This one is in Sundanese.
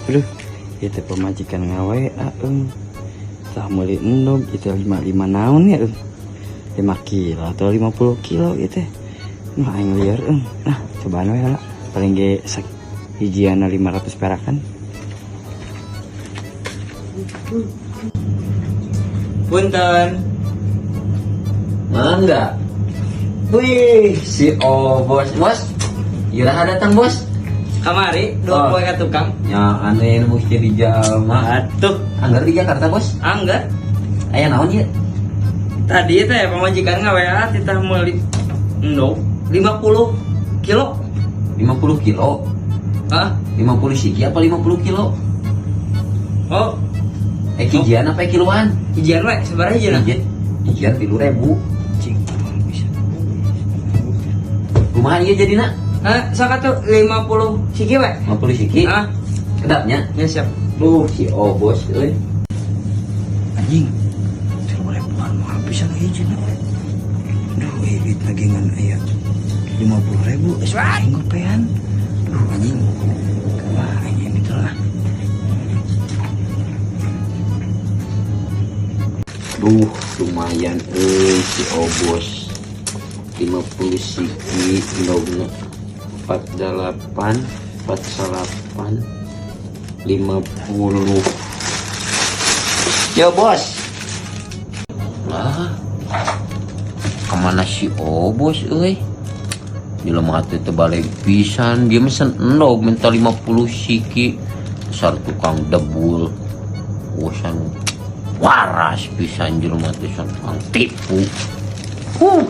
Aduh, itu pamajikan ngaWA eung. Tah meuli endog itu 55 naon ya eung. 5 kilo atau 50 kilo itu. Nah, aing lieur eung. Nah, cobaan we lah. Paling ge hijiana 500 perakan. Punten. Mangga. Wih, si Obos. Bos, iraha datang, Bos? Kamari dua Oh. poe ka tukang. Ya, aneh nu mesti di jalma. Atuh, Anggar di Jakarta, Bos. Anggar. Aya naon ieu? Tadi teh pamajikan ngaWA titah meuli endog 50 kilo. 50 kilo. Hah? 50 siki apa 50 kilo? Oh, Eh, hijian apa kiloan? Hijian we, sabaraha hijina? Hijian. Hijian 3.000. Cing, bisa. Kumaha ieu jadina? Hah, sok atuh 50 siki we. 50 siki. Ah, Kedap nya. Ya siap. Duh, si Obos euy. Anjing. 3 ribuan mah pisan hijina. Duh, duit lagi ngan aya 50.000, geus aing gopean. Duh, anjing. Wah, anjing itu lah. Duh, lumayan euy si Obos. 50 siki endogna 48 48 50. Yo, Bos. Lah. Kemana si Obos euy? Jelema teh teu balik pisan, dia mesen endog minta 50 siki. Besar tukang debul. Bosan waras pisan jelema teh, tukang tipu. Huh.